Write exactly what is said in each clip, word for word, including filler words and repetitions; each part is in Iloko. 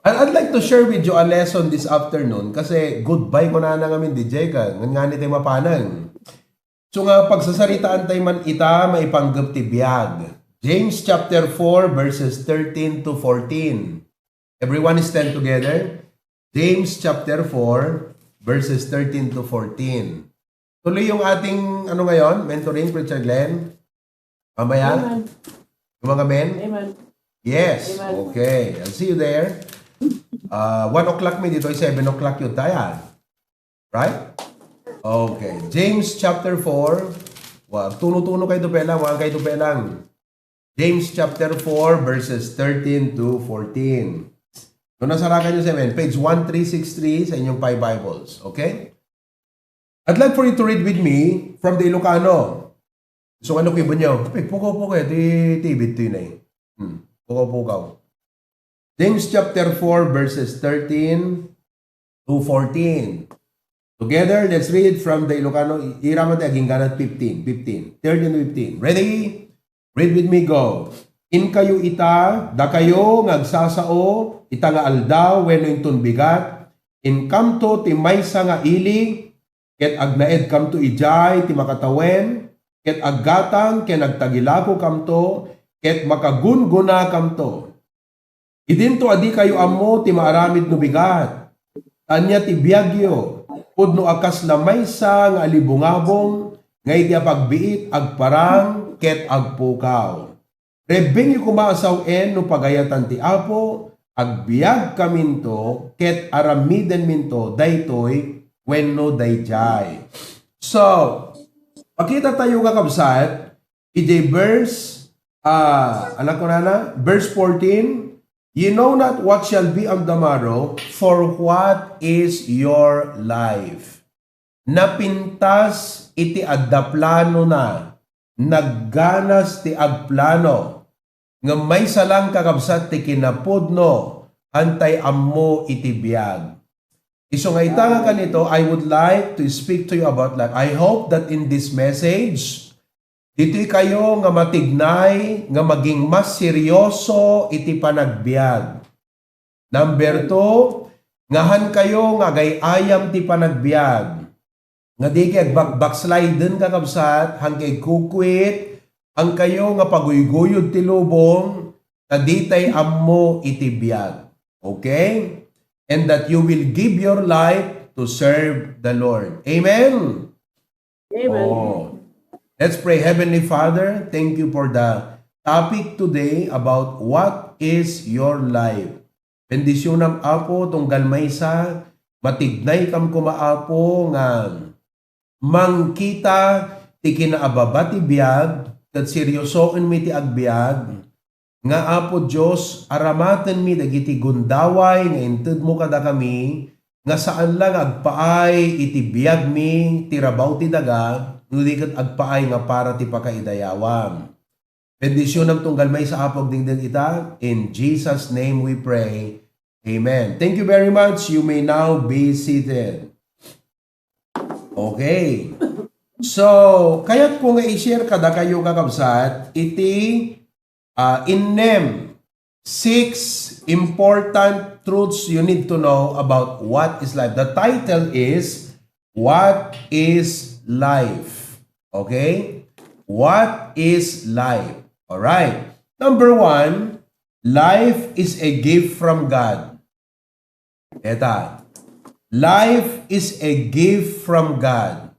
And I'd like to share with you a lesson this afternoon kasi goodbye ko na ngamin, D J, ka. Ngan ngani tayo mapanang. So nga, pagsasaritaan tayo man ita, maipanggep ti biag. James chapter four, verses thirteen to fourteen. Everyone stand together. James chapter four, verses thirteen to fourteen. Tuloy yung ating, ano ngayon, mentoring, Preacher Glenn? Mamaya? Amen. Yung mga men? Amen. Yes. Amen. Okay. I'll see you there. Uh, one o'clock mi dito, seven o'clock yun tayo. Right? Okay. James chapter four. Wa, tuno-tuno kayo to pelang, wa kayo to pelang. James chapter four, verses thirteen to fourteen. Kung nasarakan nyo sa amin, page one three six three sa inyong Pi Bibles. Okay? I'd like for you to read with me from the Ilocano. So, ano kayo ba nyo? Ay, pukaw-pukaw eh. Di, tibit to yun eh. Hmm. Pukaw-pukaw. James chapter four, verses thirteen to fourteen. Together, let's read from the Ilocano. Ira man tayo, agingganat fifteen, fifteen, thirteen to fifteen. Ready? Read with me, go. Inkayo ita, dakayo nga agsasao, ita nga aldaw, wenno inton bigat, inkamto ti maysa nga ili, ket agnaedkamto idiay ti makatawen, ket aggatang ken agtagilagokamto, ket makagungonakamto. Idinto a dikayo ammo ti maaramid no bigat. Ania ti biagyo? Pudno a kasla maysa nga alibungabong nga iti apagbiit agparang ket agpukaw. Rebbengyo koma a sawen no pagayatan ti Apo, agbiagkaminto ket aramidenminto daytoy wenno daydiay. So, makita tayo nga kabsat, iti verse, ah, ano kunana? Verse fourteen, "Ye know not what shall be on the morrow, for what is your life?" Napintas iti adda planona, nagganas ti agplano. Ngem maysa lang, kakabsat, ti kinapudno, haantay ammo iti biag. Isu nga ita nga kanito, I would like to speak to you about life. I hope that in this message, ditoy kayo nga matignay, nga maging mas seryoso iti panagbiag. Number two, nga haankayo nga agay-ayam ti panagbiag. Nga di kay agbak-, backsliden, kakabsat, haankayo agkukwit, haankayo nga paguyguyod ti lubong, ta ditay ammo iti biag. Okay? And that you will give your life to serve the Lord. Amen? Amen. Oh. Let's pray. Heavenly Father, thank you for the topic today about what is your life. Bendisyonam, Apo, tunggal maysa, matignay kam koma, Apo, nga mangkita ti kinaababa ti biag, ket seryosoenmi ti agbiag, nga, Apo Dios, aramatenmi dagiti gundaway nga intedmo kadakami, nga saan la nga agpaay iti biagmi ti rabaw ti daga, no di ket agpaay nga para ti pakaidayawam. Bendisyonam tunggal maysa, Apo, agdingding ita. In Jesus' name we pray. Amen. Thank you very much. You may now be seated. Okay. So, kayat ko nga i-share kadakayo, kakabsat, iti, ah, innem, six important truths you need to know about what is life. The title is, "What is life?" Okay? What is life? All right. Number one, life is a gift from God. Eta, life is a gift from God.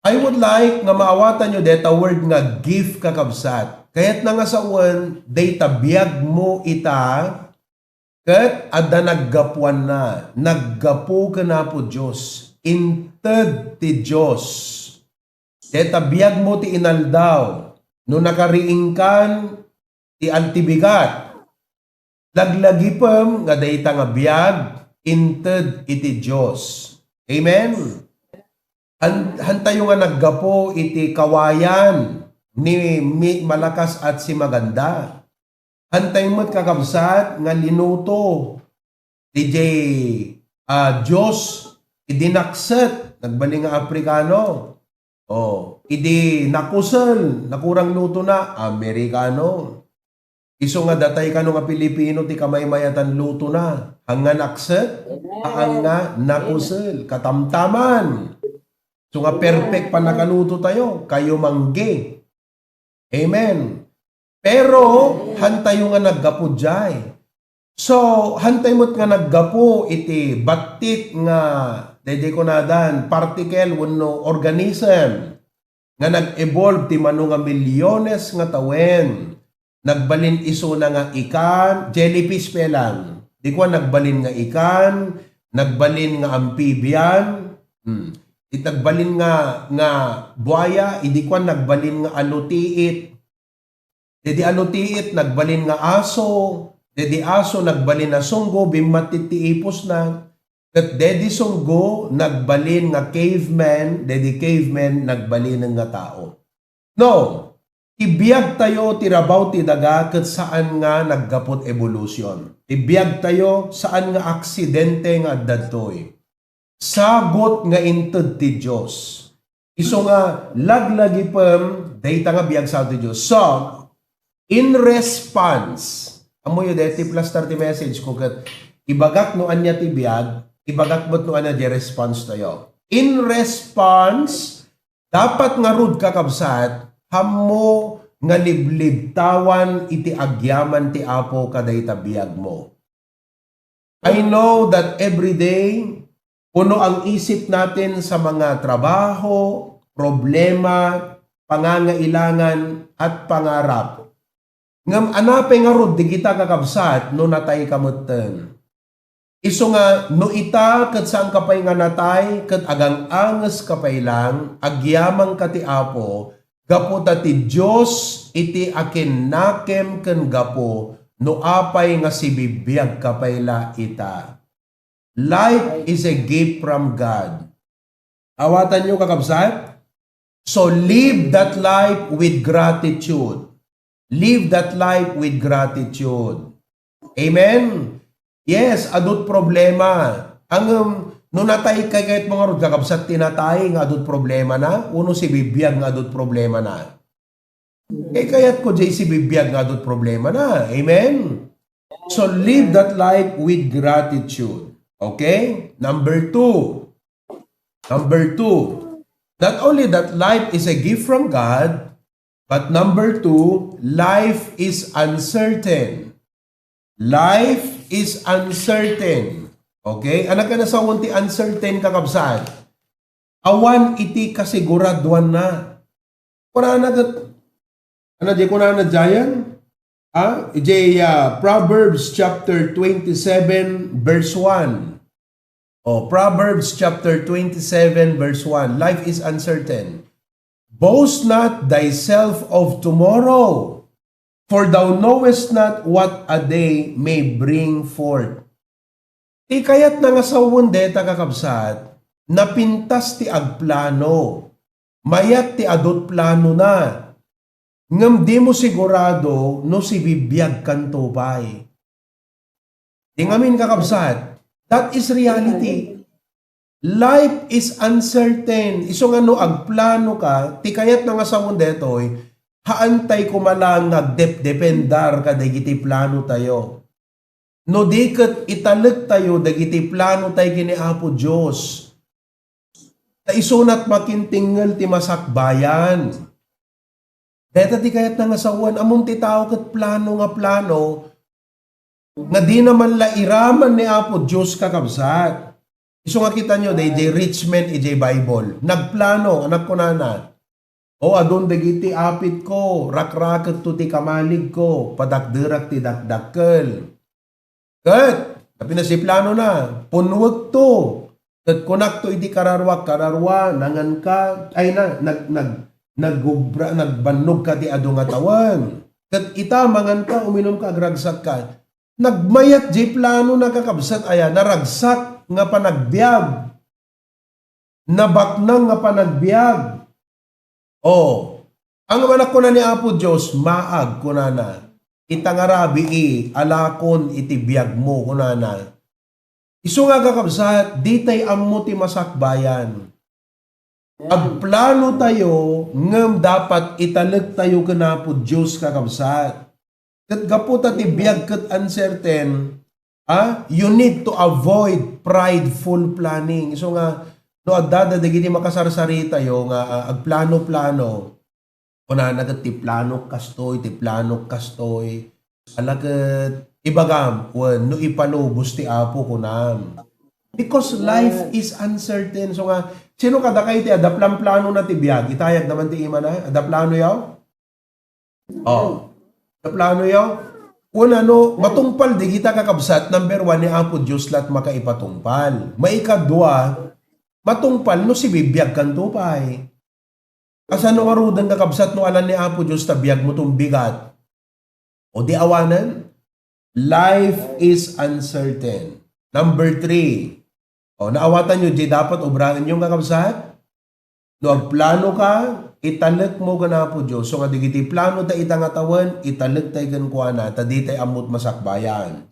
I would like nga maawatanyo deta word nga gift, kakabsat. Kayatna nga sawen, dayta biagmo ita, ket adda naggapuanna, naggapu ken Apo Dios, inted ti Dios. Dayta biagmo ti inaldaw, no nakariingkan ti al-, ti bigat, laglagipem nga dayta nga biag inted iti Dios. Amen? Han-, hantayo nga naggapu iti kawayan ni Mi-, Malakas at si Maganda. Hantay met, kakabsat, nga linuto ti, ah, Dios idi nakset, nagbalin nga Afrikano. Oh, idi nakusel, nakurang lutona, Amerikano. Isu nga datay kano nga Pilipino ti kamaymayatan lutona. Haan nga nakset, haan nga nakusel. Katamtaman. Isu nga perfect pannakaluto tayo. Kayo mangge. Amen. Pero, hantayo nga naggapu diay. So, hantay met nga naggapu iti battit nga, daydi kunadan, particle wenno organism nga nag-evolve ti mano nga milyones nga tawen. Nagbalin isuna nga ikan, jellyfish pay lang. Di kua nagbalin nga ikan, nagbalin nga amphibian, hmm. It nagbalin nga, nga buaya, idi kua nagbalin nga alutiit. Daydi alutiit, nagbalin nga aso. Daydi aso, nagbalin a sunggo, bimmattit ti ipusna. Ket daydi sunggo, nagbalin nga caveman, daydi caveman, nagbalinen nga tao. No, ti biagtayo, ti rabaw ti daga, ket saan nga naggapu ti evolution. Ti biagtayo, saan nga aksidente nga adda ditoy. Sagut nga inted ti Dios. Isu nga laglagipem dayta nga biag sagut ti Dios. So, in response, ammoyo, dayta ti plastar ti message ko ket ibagak no ania ti biag, ibagak met no ania ti response tayo. In response, dapat ngarud, kakabsat, ammo nga liblibtawan iti agyaman ti Apo kadayta biagmo. I know that every day, puno ang isip natin sa mga trabaho, problema, pangangailangan, at pangarap. Ngem ania pay ngarud dagita, kakabsat, no natay ka metten? Isu nga, no ita ket saan ka pay nga natay, ket agang-anges ka pay lang, agyaman ka ti Apo, gapu ta ti Dios iti akinnakem ken gapu no apay nga sibibiag ka pay la ita. Life is a gift from God. Awatanyo, kakabsat? So live that life with gratitude. Live that life with gratitude. Amen? Yes, adut problema. Ngem, no natay ka ket ngarud, kakabsat, ti natay nga adut problema na, wenno sibibiag nga adut problema na? Eh, kayat ko, J C, bibiag nga adut problema na. Amen? So, live that life with gratitude. Okay? Number two. Number two. Not only that life is a gift from God, but number two, life is uncertain. Life is uncertain. Okay? Ania nga nasawen ti uncertain, kakabsat? Awan iti kasiguraduanna. Kunana ket, ania diay kunana diayen? Ah, idiay, ah, Proverbs chapter twenty-seven, verse one. Oh, Proverbs chapter twenty-seven, verse one. Life is uncertain. Boast not thyself of tomorrow, for thou knowest not what a day may bring forth. Ti kayatna nga sawen dayta, kakabsat, napintas ti agplano. Mayat ti adut planona. Ngem dimo sigurado no sibibiagkanto pay. Ti ngamin, kakabsat, that is reality. Life is uncertain. Isu nga no agplano ka, ti kayatna nga sawen daytoy, haantay koma laeng nga agdepdependar kadagiti plano tayo. No di ket italek tayo dagiti plano tayo ken ni Apo Dios. Ta isunat makintingngel ti masakbayan. Dayta ti kayatna nga sawen, ammom ti tao ket plano nga plano, nga dina man la iraman ni Apo Dios, kakabsat. Isu nga kitanyo, daydiay rich man idiay Bible. Nagplano, ania kunana? O, adun dagiti apitko, rakraketto ti kamaligko, padakderak ti dakdakkel. Ket, napinasiplano na, punwekto. Ket kunakto iti kararuak, "Kararua, nanganka," ay na, nag-, nag-, nagubra, nagbannogka ti adu nga tawen. Ket ita, manganka, uminumka, agragsakka. Nagmayat diay planona, kakabsat, aya, naragsak nga panagbiag. Nabaknang nga panagbiag. O, ang anak kuna ni Apo Dios, maag, kunana. Ita nga rabii, alakon iti biagmo, kunana. Isu nga, kakabsat, ditay ammo ti masakbayan. Agplano tayo, ngem dapat italek tayo ken Apo Dios, kakabsat. Ket gapu ta ti biag ket uncertain, ah, you need to avoid prideful planning. Isu nga, no adda dagiti makasarsaritayo nga, ah, agplano-plano, kunana ket, "Ti planok kastoy, ti planok kastoy." Ala ket ibagam, wen, no ipalubos ti Apo, kunam. Because life is uncertain. So nga, sino kadakay ti adda planplano na ti biag? Itayag naman ti imana. Adda plano yaw? Oh. Adda plano yaw? Una, no, matungpal di kita kakabsat, number one, ni Apo Dios lat makaipatungpal. Maikadua, matungpal no sibibiag kanto pay. Kasano ngaruden, kakabsat, no alan ni Apo Dios ta biag mo tong bigat? O di awanen? Life is uncertain. Number three. O, naawatan yo di dapat obraen yo, kakabsat? No agplano ka, italek mo ken Apo Dios. So nga digiti plano ta ita nga tawen, italek tay kenkuana, ta di tay ammot masakbayan.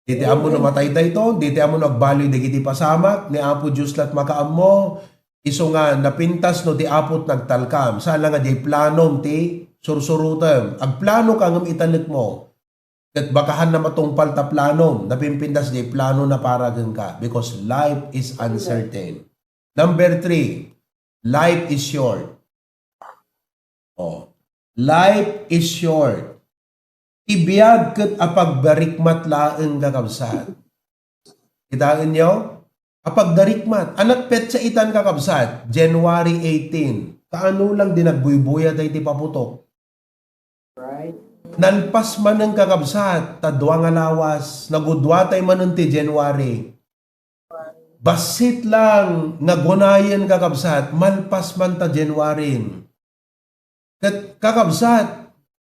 Diti ammo no matay dayton, diti ammo no agbaloy dagiti pasamak, ni Apo Dios lat makaammo. Isu nga napintas no ti Apo ti nagtalkam. Saan la nga diay planom ti sursurotem. Agplano ka ngem italek mo. Ket bakahan na matungpal ta planom, napimpintas diay plano na para kenka. Because life is uncertain. Number three, life is short. Oh, life is short. Ti biag ket apagdarikmat laeng, kakabsat. Kitaenyo? Apagdarikmat. Anak petsa itan, kakabsat? January eighteen. Kaano lang di nagbuybuya daydi paputok? Right. Nalpas manen, kakabsat, ta dua nga lawas. Nagudua tay manen ti January. Bassit lang nga gunayen, kakabsat, malpas man ta January. Ket, kakabsat,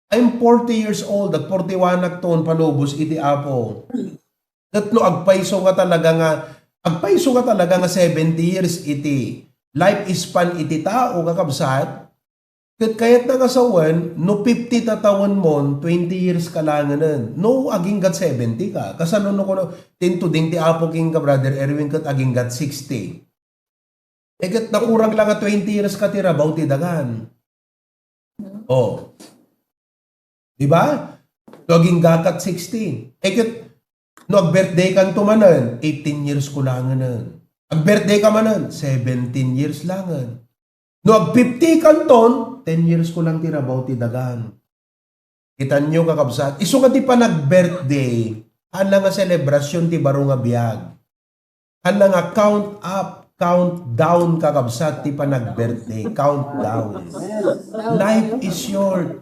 I'm forty years old, ag forty-one akton palubos iti Apo. Ket no agpayso nga talaga nga, agpayso nga talaga nga seventy years iti life span iti tao, kakabsat, ket kayatna nga sawen, no fifty ta tawenmon, twenty years ka langenen. No, aginggat seventy ka. Kasano no kuno, intuding ti Apo kenka, Brother Erwin, ket aginggat sixty. E ket nakurang la nga twenty years ka ti rabaw ti dagan. Oh. Di ba? No, aginggakat sixty. E ket, no, ag-birthday kanto manen, eighteen years ko langenen. Ag-birthday ka manen, seventeen years langen. No, ag-fifty kanton, ten years ko lang ti rabaw ti dagan. Kitanyo, kakabsat, isu nga ti panag-birthday, haan nga selebrasyon ti baro nga biag. Haan nga count up, count down, kakabsat, ti panag-birthday, count down. Life is short.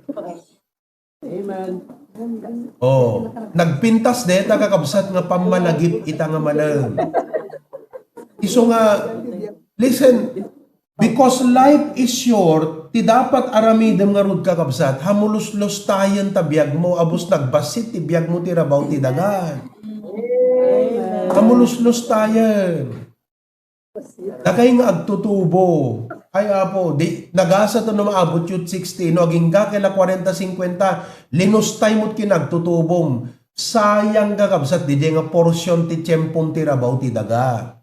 Amen. Oh, nagpintas deta, kakabsat, nga pammalagip ita nga malem. Isu nga, listen, because life is short, ti dapat aramidem ngarud, kakabsat, hamuluslustayen ta biagmo, abus nagbassit ti biagmo ti rabaw ti daga. Hamuluslustayen. Dakay nga agtutubo. Ay, Apo, di, nagasa to no maabot yut sixty, no agingga kay la kwarenta, singkwenta, linustay mo't kinagtutubom. Sayang, kakabsat, di, di nga porsyon ti tiyempom ti rabaw ti daga.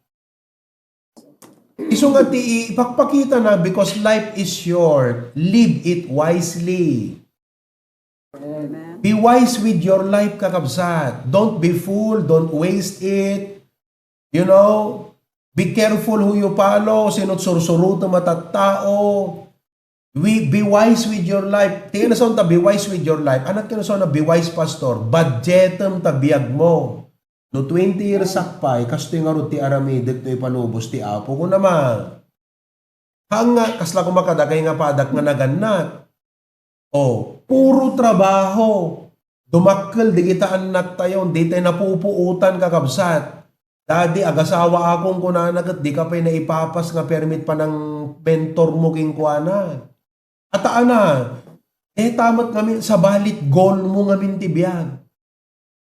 Isu nga ti ipakpakita na, because life is short, live it wisely. Amen. Be wise with your life, kakabsat. Don't be fool, don't waste it. You know, be careful who you follow, sino't sursurutem a tattao. We, be wise with your life. Ti kinasaon ta, be wise with your life. Ania ti kinasaon na be wise, Pastor? Budgetem ta biagmo. No twenty years sakbay, kastoy ngarud ti aramidek no ipalubos ti Apo. Kunam a, haan nga, kasla koma kadakay nga padak nga nagannat. Oh, puro trabaho. Dumakkel dagita annaktayo, ditay napupuotan, kakabsat. Daddy, agasawa akon, kunana, ket dika pay naipapas nga permit panang mentor mo kenkuana. Ata ana, deta met ngamin, sabali ti goal mo ngamin ti biag.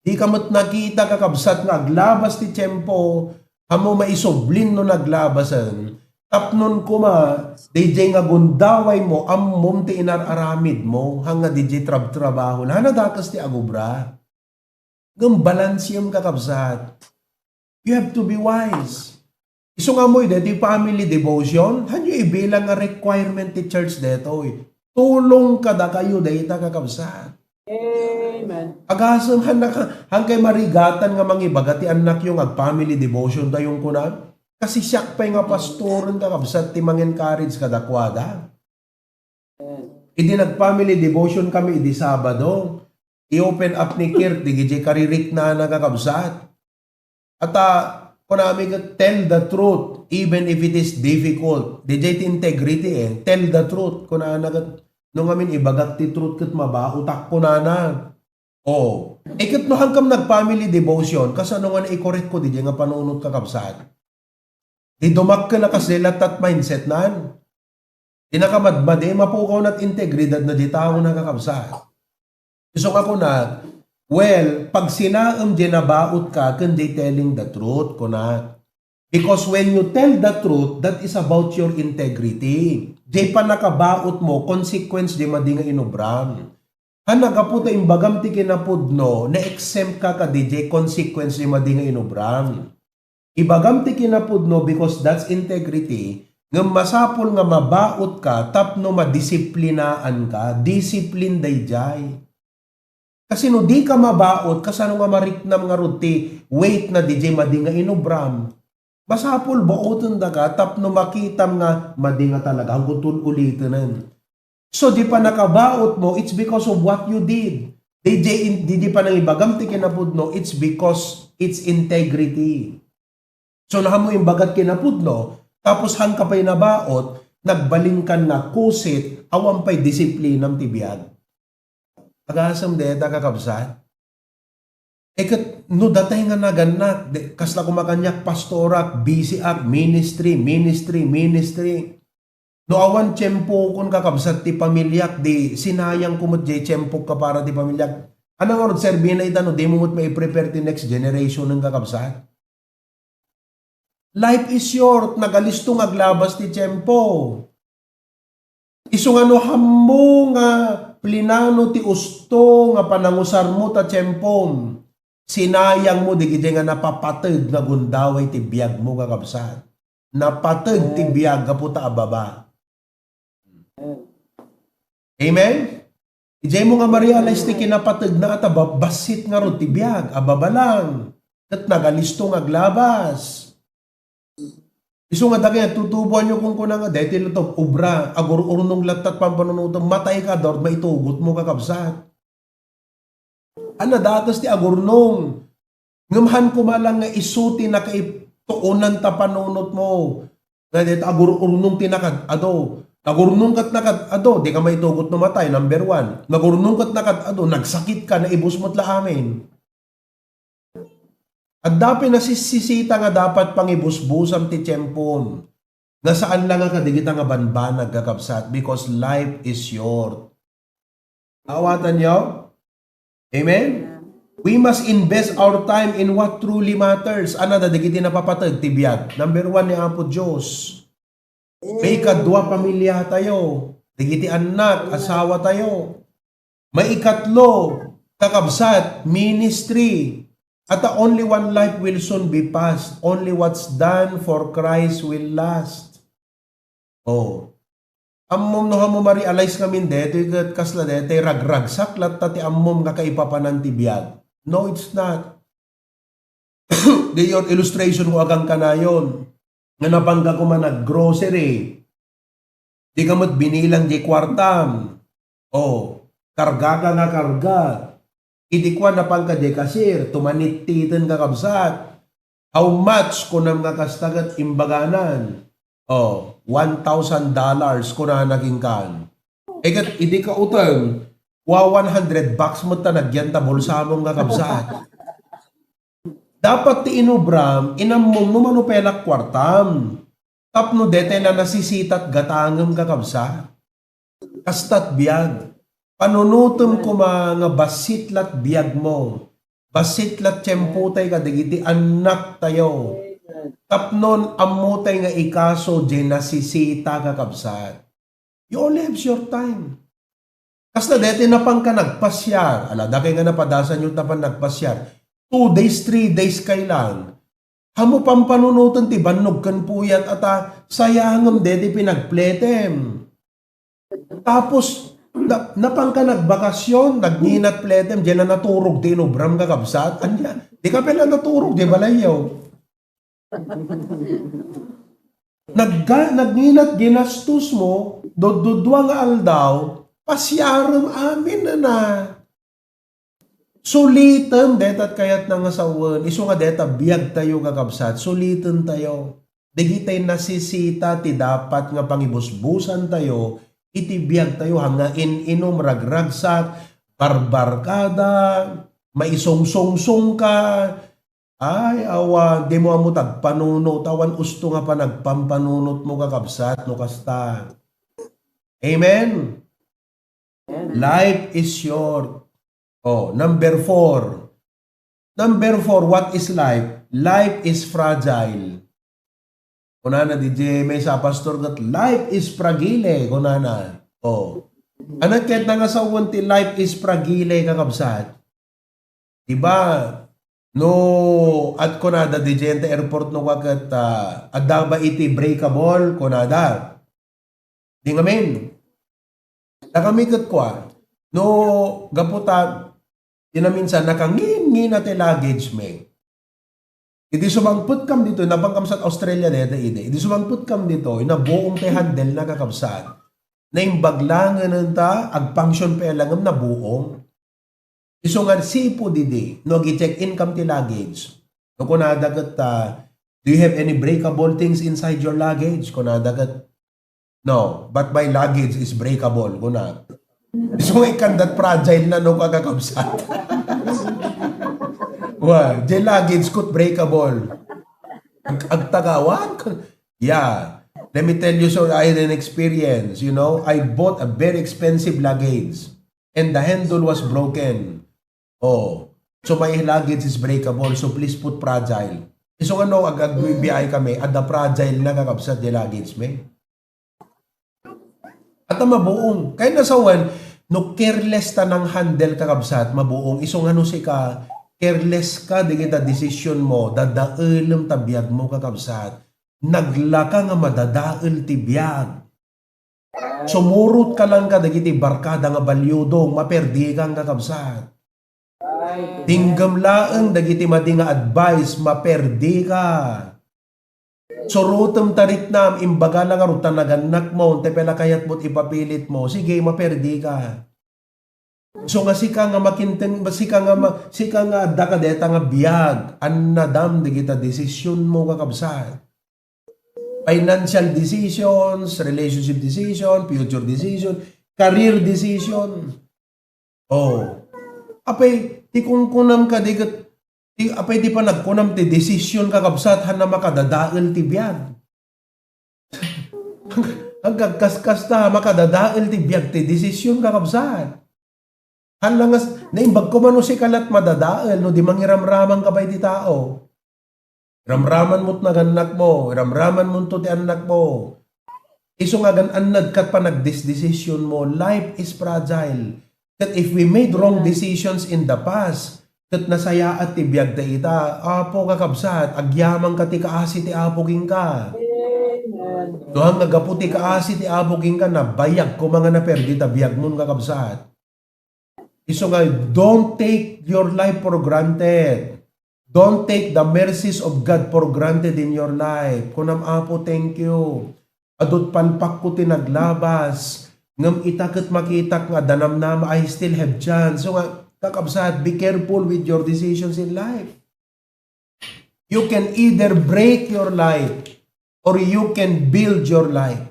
Dika met nakita, kakabsat, nga aglabas ti tiempo, ammo maisublin no naglabasen. Tapnon koma, daydiay nga gundaway mo, ammom ti inar-aramid mo, haan nga daydiay trabtrabaho. Haan a dakes ti agubra. Ngem balansiem, kakabsat. You have to be wise. Isu nga ammoyo daytoy family devotion, haanyo ibilang nga requirement ti church daytoy. Tulong kadakayo dayta, kakabsat. Amen. Agasem, han naka-, han kay marigatan nga mangibaga ti annakyo nga ag-family devotion tayon kuna? Kasi siak pay nga pastoren, kakabsat, ti mang-encourage kadakuada. Idi nag-family devotion kami idi Sabado, i-open up ni Kirk digidiay kaririknana, kakabsat. Ata, kunami ket, "Tell the truth, even if it is difficult." Didiay ti integrity, eh. "Tell the truth," kunana ket, "No ngamin ibagak ti truth ket mabaotak," kunana. Oh. Eh, ket no hankam nag-family devotion, kasano nga naikorekko didiay nga panunot, kakabsat? Di dumakkel a kasla lattat mindsetnan. Di nakamadmadi, mapukawna ti integridad na di tao, nakakabsat. Isu nga kuna, well, pagsinaem diay nabaotka ken diay telling the truth, kuna. Because when you tell the truth, that is about your integrity. Diay pannakabaotmo, consequence diay madi nga inubram. Han nagapu ta imbagam ti kinapudno, na-exempt ka kadi diay consequence diay madi nga inubram. Ibagam ti kinapudno because that's integrity, ngem masapul nga mabaotka tapno madisiplinaanka. Discipline daydiay. Kasi no dika mabaot, kasano nga mariknam ngarud ti weight na didiay madi nga inubram? Masapul baotendaka tapno makitam nga madi nga talaga, haanko tul-ulitenen. So, diay pannakabaotmo, it's because of what you did. Didiay in-, didiay pannangibagam ti kinapudno, it's because it's integrity. So, no hanmo imbagat kinapudno, tapos hanka pay nabaot, nagbalinkan nga kusit, awan pay disiplinam ti biag. Agasem dayta, kakabsat? Eh, ket no datay nga nagannak, di, kasla koma kaniak, pastorak, busy ak, ministry, ministry, ministry. No awan tiempokon, kakabsat, ti pamiliak, di sinayangko met diay tiempok ka para ti pamiliak. Ania ngarud serbina ita no dimo met mai-prepare ti next generation, kakabsat? Life is short, nagalisto nga aglabas ti tiempo. Isu nga no hanmo nga plinano ti usto nga panangusarmo ta tiempom, sinayangmo digidiay nga napapateg nga gundaway ti biagmo, kakabsat. Napateg ti biag gapu ta ababa. Amen? Idiaymo nga ma-realize ti kinapategna a ta ba-, bassit ngarud ti biag, ababa lang. Ket nagalisto nga aglabas. Isu nga dagiti tutuboanyo, kunkuna nga, daytoy latta obra, agur-urnong latta ti pampanunotem, matayka, daut maitugotmo, kakabsat. Ania, dakes ti agurnong. Ngem han koma lang nga isu ti nakaituunan ta panunotmo. Nga dayta agur-urnong ti nakad-ado. Nagurnong ket nakad-ado, dika maitugot no matay, number one. Nagurnong ket nakad-ado, nagsakitka, naibus met la amin. Adda pay nasisisita nga dapat pangibusbusam ti tiempom. Nga saan la nga kadigita nga banbanag, kakabsat, because life is short. Awatanyo? Amen? We must invest our time in what truly matters. Ania dagiti napapateg ti biag? Number one ni Apo Dios. Maikadua, pamiliatayo. Dagiti annak, asawatayo. Maikatlo, kakabsat, ministry. Ata, only one life will soon be passed. Only what's done for Christ will last. Oh. Ammom no hanmo ma-realize ngamin daytoy ket kasla daytoy ragragsak latta ti ammom nga kaipapanan ti biag. No, it's not. Diyon illustration ko agan kanayon. Nga napangka koma nag-grocery. Dika met binilang diay kuartam. Oh, kargaka nga karga. Idi kua, napangka diay cashier, tumanittiten, kakabsat. "How much?" kunam nga kasta ket imbaganan. Oh, "One thousand dollars," kunana kenka. Eh, ket idi kauteng, "Wa, one hundred bucks met ta nagyan ta bulsamon, kakabsat." Dapat ti inubram, inammom no mano pay la kuartam. Tapno daytoy la nasisitat gatangem, kakabsat. Kastat biag. Panunotem koma nga bassit lat biagmo. Bassit lat tiempo tay kadagiti annak tayo. Tapnon ammo tay nga ikaso diay nasisita, kakabsat. You only have short time. Kasla daytoy napangka nagpasiar. Ala, dakay nga napadasan yo napan nagpasiar. Two days, three days kay lang. Hanmo pampanunoten ti bannog ken puyat ata, sayangem daytoy pinagpletem. Tapos, Na, napanka nagbakasyon, nagnginat pletem, diay la naturog ti inubram, kakabsat. Ania, di ka pay la naturog, diay balayyo. Nagga-, nagnginat ginastos mo, dududua nga aldaw, pasiarem amin na. Sulitem, deta ti kayatna nga sawen, isu nga deta biag tayo, kakabsat, suliten tayo. Dagitay nasisita ti dapat nga pangibusbusan tayo iti biag tayo, haan nga in-inum, ragragsak, barbarkada, maisungsungsong ka. Ay, awa, di mo ammo tagpanunot, awan usto nga panagpampanunot mo, kakabsat, no kasta. Amen? Life is short. Oh, number four. Number four, what is life? Life is fragile. Kunana, D J, maysa a pastor ket, "Life is fragile," kunana. Oh. Ania ket nga sawen ti life is fragile, kakabsat? Diba? No, at kunada, D J, iti airport no ka ket, ah, adda ba iti breakable, kunada. Di ngamin. Nakami ket kua, no, gapu ta, di naminsan, nakangin-ngina ti luggage mi. Idi sumangpetkam ditoy, napankam sa Australia dayta idi. Idi sumangpetkam ditoy, nabuong ti handle na, kakabsat. Naimbag laengen ta, agfunction pa lang ngem nabuong. Isu nga sipud idi, no agi-check-in kam ti luggage. No kunada ket, ah, "Do you have any breakable things inside your luggage?" Kunada ket, "No, but my luggage is breakable," kuna. Isu nga ikkan dat fragile na no, kakabsat. Well, the luggage could breakable. Ag-, agtagawan? Yeah. Let me tell you, sir, I had an experience, you know. I bought a very expensive luggage and the handle was broken. Oh. So, my luggage is breakable. So, please put fragile. Isu nga no, ag-, agbibiyahe kami, adda fragile na, kakabsat, di luggage mi. At mabuong. Kaya nasawan, no careless ta nang handle, kakabsat, mabuong. Isu nga no sika, careless ka, di kita desisyon mo, dadaelem ta biag mo, kakabsat. Naglaka nga madadael ti biag. Sumurot ka lang kadagiti barkada nga baliudong, maperdi ka, kakabsat. Tinggem laeng dagiti madi nga advice, maperdi ka. Surotem ta riknam, imbaga la ngarud ta nagannak mo, te pay la kayat mo't ipapilit mo, sige, maperdi ka. So nga sika nga makinteng, sika nga ma-, sika nga adda ka deta nga biag, annadam dagita desisyon mo, kakabsat. Financial decisions, relationship decision, future decision, career decision. Oh. Apay, ti kunkunam kadi ket, ti, apay, ti panagkunam ti desisyon, kakabsat, haan a makadadael ti biag. Agkaskas ta, makadadael ti biag ti desisyon, kakabsat. Haan la nga s-, naimbag ko man no sika la't madadael, no di mangiramraman ka pay ti tao. Ramraman mo't nagannak mo, ramraman monto ti annak mo. Isu nga agan-annad kat panagdesdesisyon mo, life is fragile. Ket if we made wrong decisions in the past, ket nasayaat ti biag ta ita, Apo, kakabsat, agyaman ka ti kaasi ti Apo kenka. Amen. No, haan nga gapu ti kaasi ti Apo kenka, nabayag koma nga naperdi ta biagmon, kakabsat. Isu nga, don't take your life for granted. Don't take the mercies of God for granted in your life. Kunam, "Apo, thank you. Adu't palpakko ti naglabas. Ngem ita ket makitak nga adda namnama, I still have chance." So nga, kakabsat, be careful with your decisions in life. You can either break your life or you can build your life.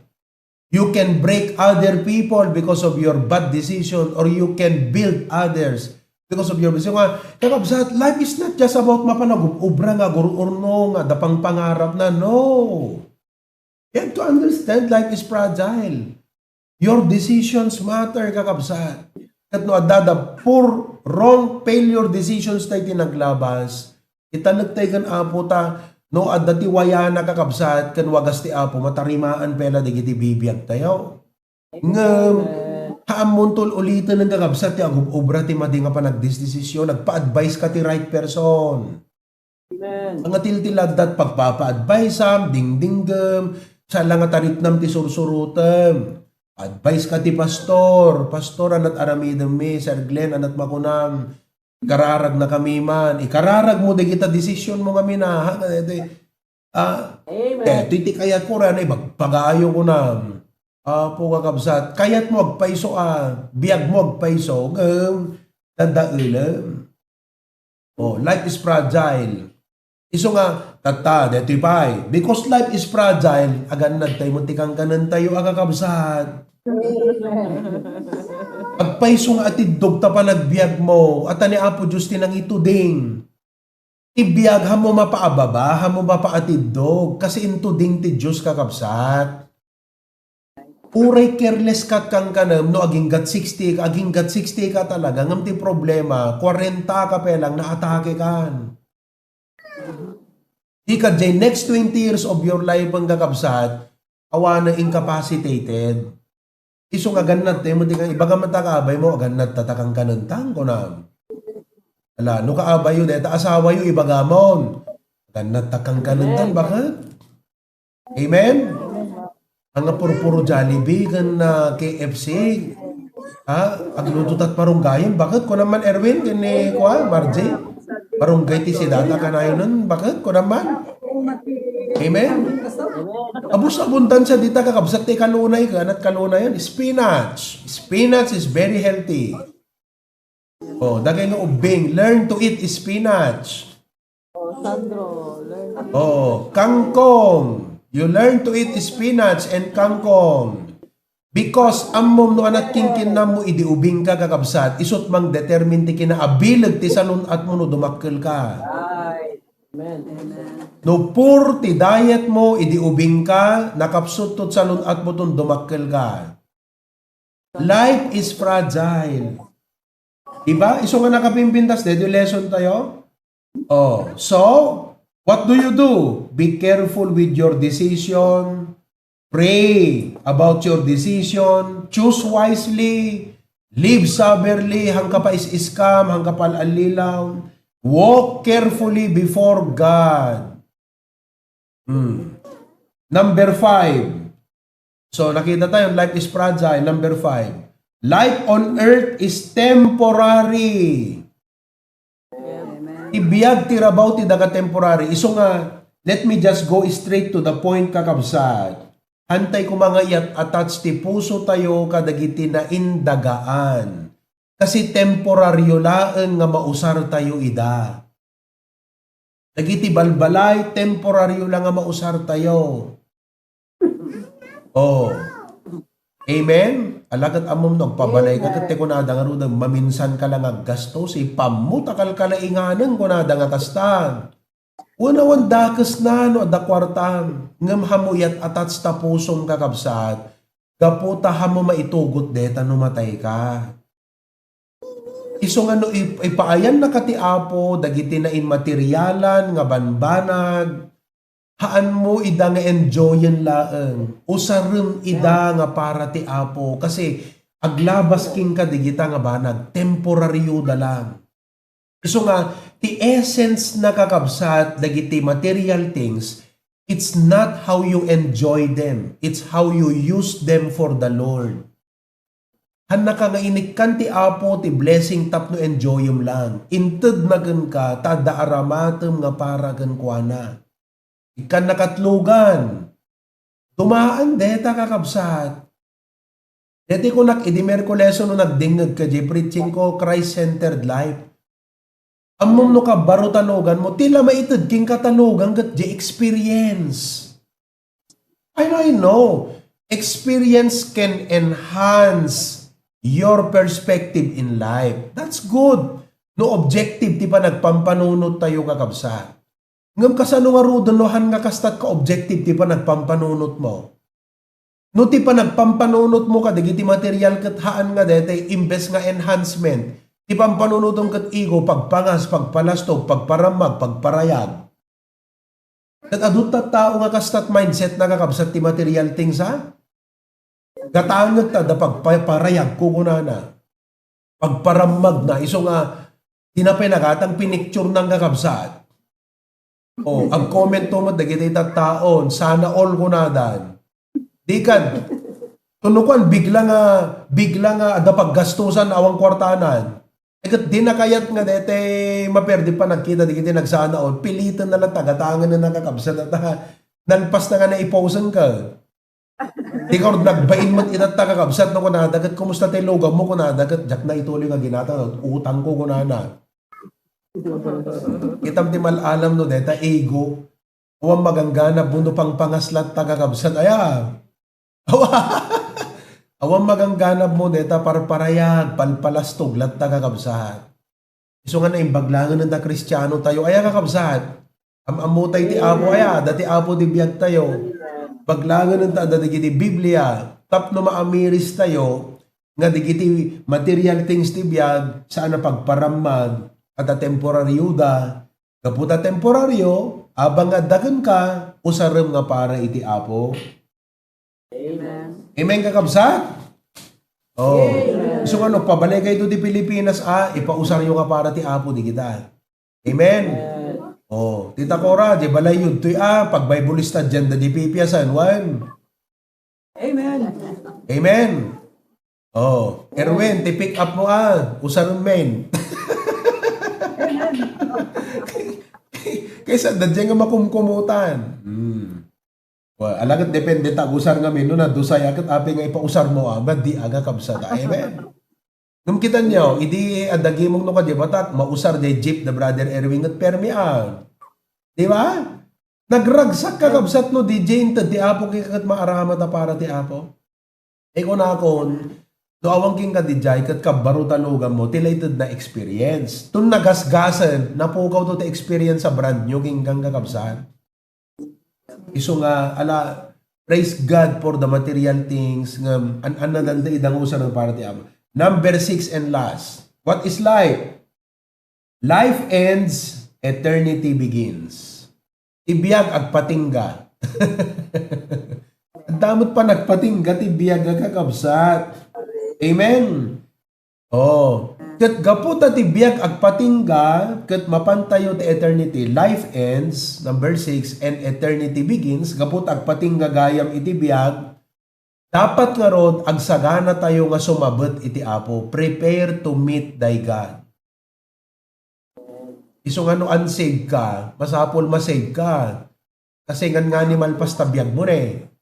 You can break other people because of your bad decision, or you can build others because of your, so nga, kakabsat, life is not just about mapan-ag-ubra nga agur-urno nga adda pangpangarap na. No. You have to understand life is fragile. Your decisions matter, kakabsat. Ket no adda da poor, wrong, failure decisions tayo ti naglabas, italek tayo ken Apo ta, no adda ti wayana, kakabsat, ken wagas ti Apo, matarimaan pay la dagiti bibiag tayo. Ngem, haan monto ul-uliten, kakabsat, ti agub-ubra ti madi nga panagdesdesisyon, nagpa-advise ka ti right person. Amen. Nga tiltiladdat pagpapa-advise-am, dingdinggem, saan la nga tariknam ti sursurotem. Advice ka ti pastor, "Pastor, anat aramidemmi, Sir Glenn, anat makunam, ikararag na kami man." Ikararag mo dagita decision mo ngamin, ha? Nga daytoy, ah, Amen. Eh, ti, ti kayat ko, rana, ibagpagayo ko na. Apo, kakabsat, kayat mo agpayso, ah, biag mo agpayso, ngem, dandaelem. Oh, life is fragile. Isu nga, tatta, detoy pay. Because life is fragile, agannad tayo mo ti kankanen tayo, akakabsat. Agpayso nga atiddog ta panagbiag mo, at ni Apo Diyos ti nangituding. Ti biag, hamo mapaababa, hamo mapaatiddog, kasi intuding ti Diyos, kakabsat. Uray careless kat kankanem no aginggat sixty ka, aginggat sixty ka talaga, ngem ti problema, kwarenta ka pelang naatake kan. Di ka jay next twenty years of your life, ang kakabsat, awan na incapacitated. Isu nga gannad tayo mo, di ka, ibaga man ta kaabay mo, gannad ta takankanentang, kunam. Ala, no kaabay yo, deta asawa yo, ibaga mon. Gannad takankanentang, bakit? Amen? Ang purpuro Jollibee, kan na K F C. Ha? Agluto tat parunggayon. Bakit? Kunam man Erwin, kan ni, kuan, Margie. Parunggay ti sidata kanayon. Bakit? Kunam man. Amen? Abus abundansya dita, kakabsat ti kalunay, kanat kalunayan. Spinach. Spinach is very healthy. Oh, dagay nga ubbing. Learn to eat spinach. Oh, Sandro, learn. Oh, kangkong. You learn to eat spinach and kangkong. Because ammom no anat kinkinnam mo idi ubing ka, kakabsat, isut mang determine ti kinaabileg ti salun-at mo no dumakkel ka. Ay. Amen. No poor ti diet mo, idi ubing ka, nakapsut to salun-at mo ton dumakkel ka. Life is fragile. Diba? Isu nga nakapimpintas, dito lesson tayo. Oh, so, what do you do? Be careful with your decision. Pray about your decision. Choose wisely. Live soberly. Hangka pa is-scam, hangka pa al-allilaw. Walk carefully before God. Hmm. Number five. So, nakita tayo, life is fragile. Number five. Life on earth is temporary. Amen. Ti biag ti rabaw ti daga temporary. Isu nga, let me just go straight to the point, kakabsat. Hantay koma nga iyat-attach ti puso tayo kadagiti naindagaan. Kasi temporaryo laeng nga mausar tayo ida. Dagiti balbalay, temporaryo lang nga mausar tayo. Oh. Amen? Alagad ammom no agpabalay ka, ket ti kunada nga rudam, maminsan ka lang aggastos, ipammo ta kalkalainganen, kunada nga kasta. Wen awan dakesna no adda kuartam, ngem hamo iyat-attach ta pusom, kakabsat, gapu ta hamo maitugot deta no matay ka. Isu nga no ip-, ipaayannaka ti Apo dagiti nainmaterialan nga banbanag, haanmo ida nga enjoyen laeng. Usarem ida nga para ti Apo, kasi aglabas kenka dagita nga banag, temporaryoda lang. Isu nga, ti essence na, kakabsat, dagiti material things, it's not how you enjoy them, it's how you use them for the Lord. Hannaka nga inikkan ti Apo ti blessing tapno enjoyem lang. Intedna kenka ta adda aramatem nga para kenkuana. Ikkan nakatlogan. Dumaan deta, kakabsat. Deti kunak idi Miyerkules no nagdingngeg ka, di preaching ko, Christ-centered life. Ammom no kabbaro talogan mo, ti la maited kenka talogan ket di experience. I know, I know. Experience can enhance your perspective in life. That's good. No objective ti panagpampanunot tayo, kakabsat. Ngem kasano ngaruden no han nga kastat ka objective ti panagpampanunot mo? No ti panagpampanunot mo kadagiti material ket haan nga daytoy imbes nga enhancement, ti pampanunotem ket igo, pagpangas, pagpalastog, pagparammag, pagparayag. Ket adu tattao nga kastat mindset na, kakabsat, ti material things, ha? Gatangek ta da pagpa-, parayag ko kunana. Pagparammag na, isu nga, tinapay nagatang pinicture ng kakabsat. Oh, ag-comment to mo, dagiti tattaon, sana all kunadan. Di kan, Kuno kuan, bigla nga, bigla nga adda paggastusan, awan kuartanan. Eh, ket di nakayat nga dete maperdi panagkita dagiti nagsanaon, piliten na lang tagatangen na kakabsat, ta nalpas na nga naiposen ka. Di ka nagbain met ita ta kakabsat no kunada, ket, "Kumusta ti lugammo?" kunada, ket, "Diak na ituloy nga ginatang, utangko," kunana. Kitam ti mal-alam no deta ego. Awan magangganab mo no pangpangas latta kakabsat, aya. Awa-, awan magangganab mo deta parparayag, palpalastog latta kakabsat. Isu nga naimbag laengen ta Kristiano tayo, aya kakabsat. Am-ammo tay ti Apo, aya, dati Apo di biag tayo. Baglaengen ta dagiti Biblia, tapno maamiris tayo, nga dagiti material things ti biag, saan a pagparammag, at a temporario da, gapu ta temporario, abang nga adda kenka, usarem nga para iti Apo. Amen. Amen, kakabsat? Oh. Amen. So, ano, pabalay kayo di Pilipinas, ah, ipausaryo nga para ti Apo, di kita. Amen. Amen. Oh, Tita Cora, di balay yun, tuy, ah, pag Bible study, da di pipiasan, wan. Amen. Amen. Oh, Erwin, ti pick up mo, ah, usar men. Kaysa, da dyan nga makumkumutan. Hmm. Wa, ala ket depende ta agusar ngamin no nadusay a ket apay nga ipausar mo a, madi a kakabsat a. Amen. Ngem kitanyo, idi adda gimong no kadi batak, mausar jay jeep da Brother Erwin ket permi a. Di ba? Nagragsak kakabsat no D J inted ti Apo ket maaramat a para ti Apo. Ikunakon, no awan kenka dijay ket kabbaro ta lugammo, ti lated na experience. Ton nagasgasen, napukawto ti experience a brand new kenka kakabsat. Isu nga, ala, praise God for the material things nga an-, an-, nadanda idang usa ng para ti Ama. Number six and last, what is life? Life ends, eternity begins. Ti biag agpatingga. Adda met panagpatingga ti biag a kakabsat. Amen. Oh, ket gapu ta ti biag agpatingga, ket mapantayo ti eternity. Life ends, number six, and eternity begins. Gapu ta agpatingga gayam iti biag, dapat ngarud agsagana tayo nga sumabet iti Apo. Prepare to meet thy God. Isu nga no unsaved ka, masapul masave ka. Kasi ngan nga ni malpas ta biag mo ne.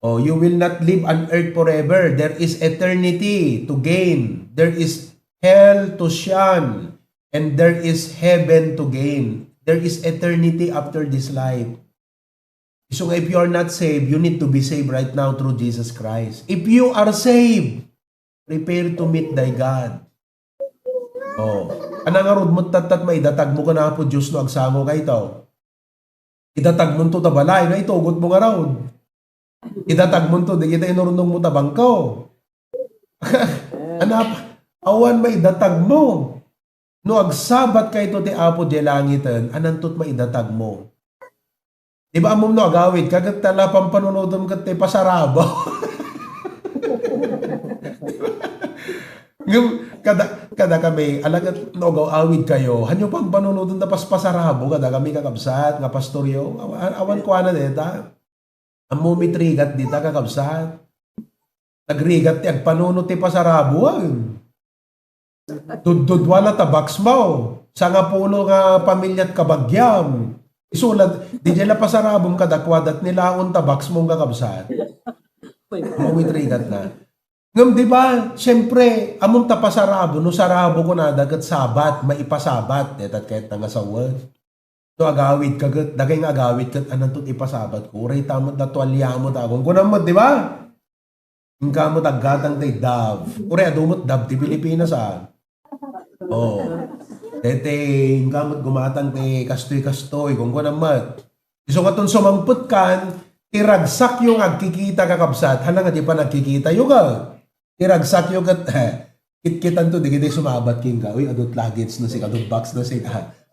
Oh, you will not live on earth forever. There is eternity to gain. There is hell to shun. And there is heaven to gain. There is eternity after this life. So if you are not saved, you need to be saved right now through Jesus Christ. If you are saved, prepare to meet thy God. Oh. Ana ngarud met tattat maidatag mo ken Apo Dios no agsango kayto? Idatag mo to ta balay, no itugot mo ngarud. Idatag mo to, di kita inurnong mo ta bangko. Anap, awan maidatag mo. No agsabat kayto ti Apo diay langiten, anantot maidatag mo? Di ba ammom no agawid ka, ket tala pampanunotem ket ti pasarabo? Ngem, kada, kada kami, ala ket no agaw-awid kayo, hanyo pampanunotem ta paspasarabo, kada kami kakabsat, nga pastoryo, awan, awan kuana deta. Ammo mi ti rigat dita, kakabsat. Nagrigat ti agpanunot ti pasarabuan. Duddudua la ta box mo. Sangapulo nga pamiliat kabagiam. Isulat, di jay la pasarabum kadakuada, nilaon ta box mo, kakabsat. Ammo mi ti rigat na. Ngem di ba, siyempre, ammom ta pasarabo, no sarabo kunada ket Sabat, maipasabat, deta ket nga sawen. No agawid ka ket, dagay nga agawid ket, ananto ti ipasabat ko? Uray ta met da tualya mo ta agong. Kunam met, di ba? Inka met aggatang ti Dove. Uray adu met Dove ti Pilipinas, ah. Oh. Dete, inka met gumatang ti kastoy-kastoy. Kunam met. Isu nga ton sumangpet kan, ti ragsakyo nga agkikita, kakabsat, hala nga di pa nagkikita yo ka. Ti ragsakyo ket, eh, kitkitan to, di kita sumabat kenka. Uy, adut luggage na sika, adut box na sika.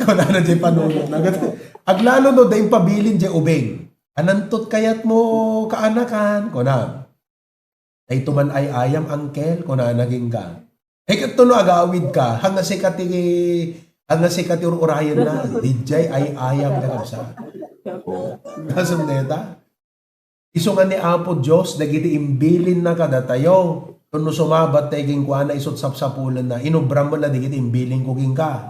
Kunana jay panunot na. Ket aglalo no, da impabilin jay ubing. Anantot kayat mo kaanakan? Kuna. Ay tuman ay ayam, angkel, kunana kenka. Eh, ket no agawid ka, hanga sika ti, hanga sika ti ur-urayen na. Dijay ay ayam, kakabsat. Oh. Kasem deta? Isu nga ni Apo Dios dagiti imbilinna kadatayo. Ken no sumabat tayo kenkuana, isut sapsapulenna, inubram met la dagiti imbilinko kenka.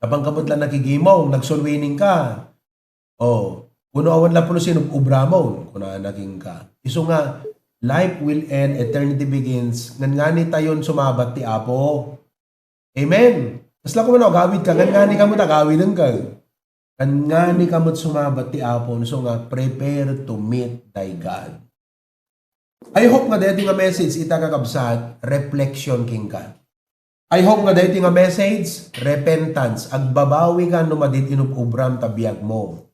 Napan ka met la nakigimong, nagsulwining ka. O, kuno awan la pulos inub-ubramon, kunana kenka. Isu nga, life will end, eternity begins, ngannganitayon sumabat ti Apo. Amen. Kasla koma no agawid ka, ngannganika met agawiden ka. Ngannganika met sumabat ti Apo, isu nga, prepare to meet thy God. I hope nga daytoy nga message ita, kakabsat, reflection kenka. I hope nga daytoy nga message, repentance, agbabawi ka no madi ti inub-ubram ta biagmo.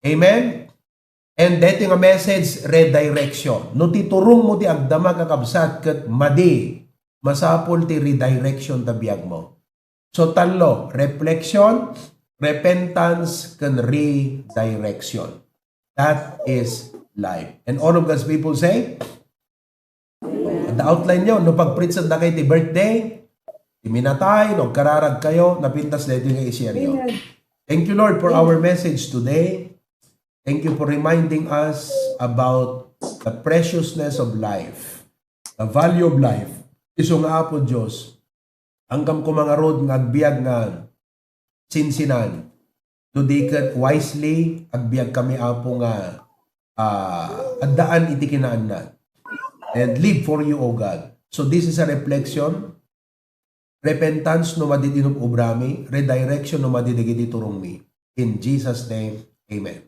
Amen? And daytoy nga message, redirection. No ti turongmo ti agdama, kakabsat, ket madi, masapul ti redirection ta biagmo. So, tallo, reflection, repentance, ken redirection. That is life. And all of God's people say, the outline nyo, no pag-preach dakay ti birthday, ti minatay, no agkararag kayo, napintas daytoy nga i-share nyo. Amen. Thank you, Lord, for our message today. Thank you for reminding us about the preciousness of life, the value of life. Isu nga Apo Dios, anggam koma ngarud nga agbiag nga sinsinan. No di ket wisely, agbiag kami, Apo, nga, ah, addaan iti kinaannat. And live for you, O God. So this is a reflection. Repentance no madi ti inub-ubrami, redirection no madi dagiti turongmi. In Jesus' name, amen.